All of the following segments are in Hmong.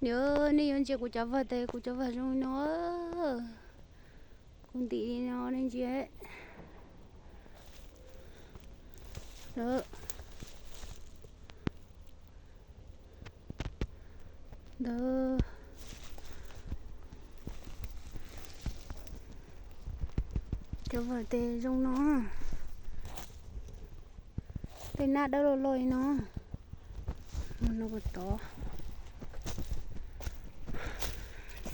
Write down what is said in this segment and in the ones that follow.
Niam, nej yuav ntsia kuv cov vawg tes, kuv cov vawg zoo no. Kuv ntim no nej ntsia. Ntawd, cov vawg tes zoo no, tej nab dawb loj loj li no. Mus no puas tod.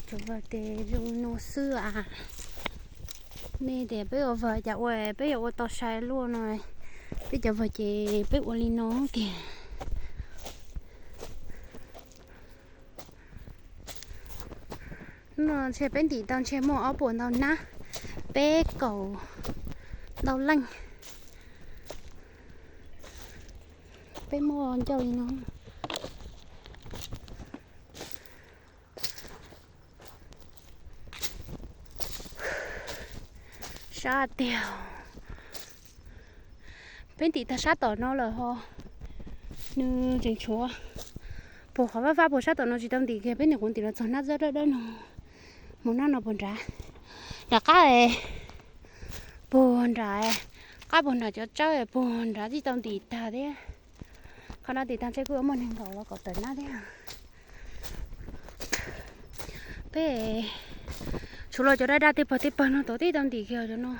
Cov vawg tes zoo no xwb as. Nej tias peb ua vawg cas ua peb yuav ua tau sai luaj no. Peb cov vawg ces peb ua li no tiag. Hnub no ntshe peb ntim tau ntshe muaj ob puas ntau nab, peb kaum ntau leej. Peb muaj ncauj li no. Sab tiag. Peb ntim tag sab tom no lawm ho, nws tseem tshuav puag qhov fab fab puag sab tom no tsis tau ntim kiag, peb nyuam qhuav ntim los txog nab dawb dawb no. Mus nab no puag nrad, nram qab, puag nram, qab puag nram cov tsawb puag nrad tsis tau ntim tag thiab. Qhov no ntim tag ntshe kuj yuav muaj nees nkaum los kom tawm nab thiab. Peb tshuav los cov daj daj tej pawg tej pawg no tod tib tau ntim kiag cov no.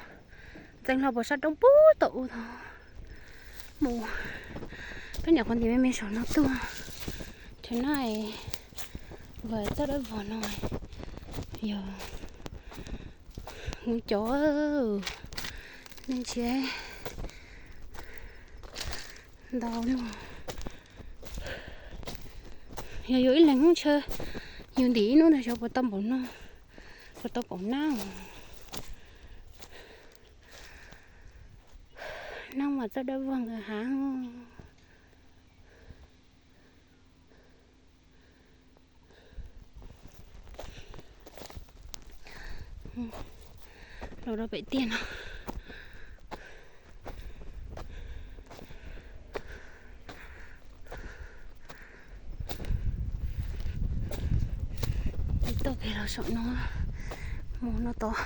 Ntxeev hlo puag sab roob puag tom u tod mus. Peb nyuam qhuav ntim me me saum no tuaj. Cov nab, vawg txawj dawb vog no yog mus cov, nej ntsia ntau no. Yog yuav ib leeg hnub ntshe yus ntim ib hnub ntag xyov puas tau npaum no, puas tau kaum nab. Nab mas txawj dawb vog nkawd hav. Los rau pem tiaj no. Tau kev los saum no, mus no tod,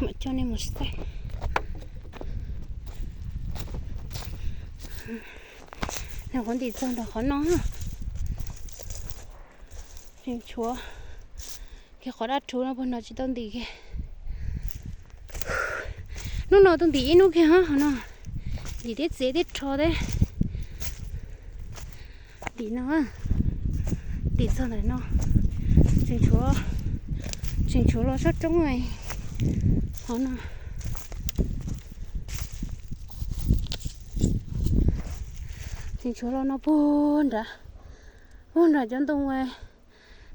mam coj nej mus saib. Nyuam qhuav ntim txog ntawm qhov no, tseem tshuav kiag qhov dab rhuv no puag nrad tsis tau ntim kiag. Hnub no tuaj ntim ib hnub kiag hov no, ntim thiab txiav thiab rho thiab. Ntim no, ntim txog ntawm no, tseem tshuav, tseem tshuav los sab roob hov no. Tseem tshuav los no puag nrad, puag nrad cov ntoo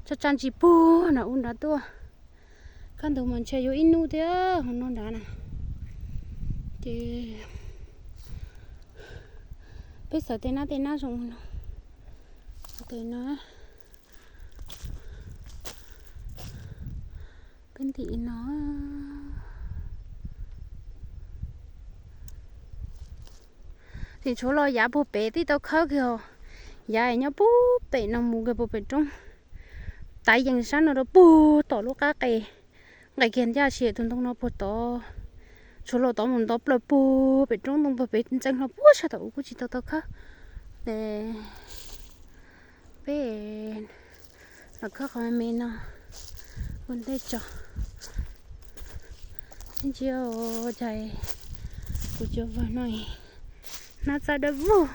tsa tsa ntsis puag nrad u nrad tuaj. Kaj ntug mas ntshe yuav ib hnub thiab hov no nrad na. Ces peb xaws tej nab tej nab zoo no. Tes no, peb ntim no. Tseem tshuav los yav puag pem twb tau khawb kiag os. Yav nyob puag pem no mus kiag puag pem roob, taiv yees sab no rau puag tom lub qab qe, nqes kiag ncaj si tus ntoo no puag tod. Tshuav los tod mus ntov plaws puag pem roob ntoo puag pem ntxeev hlo puag sab tom u kuj tsis tau tau khawb. Ces peb los khawb qhov me me no ua ntej tso. Ib ntsia cas kuv cov vawg no nab txawj dawb vog,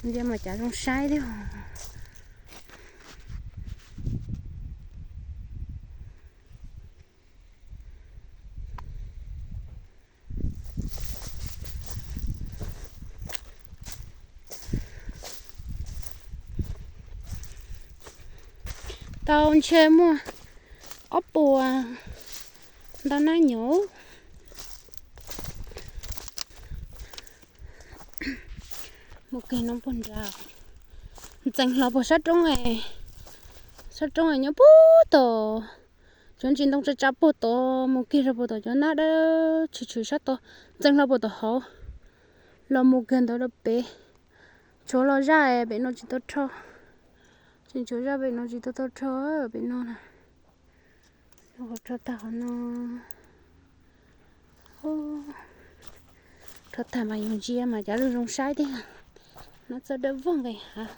ntsia mas cas zoo saib thiab. Tau ntshe muaj ob puas ntau nab nyob. Mus kiag no puag nrad, ntxeev hlo puag sab roob, sab roob nyob puag tod. Cov ntsis ntoo tsa tsa puag tod mus kiag rau puag tom cov nab dawb tshwm tshwm sab tod, ntxeev hlo puag tom hauv los mus kiag ntawd rau pem. Tshuav los zaj pem no tsis tau rho. Tseem tshuav zaj pem no tsis tau tau rho, pem no na. Rho tag qhov no. Rho tag mas yus ntsia mas cov zoo zoo saib thiab. No txog dawb vog nqis hav.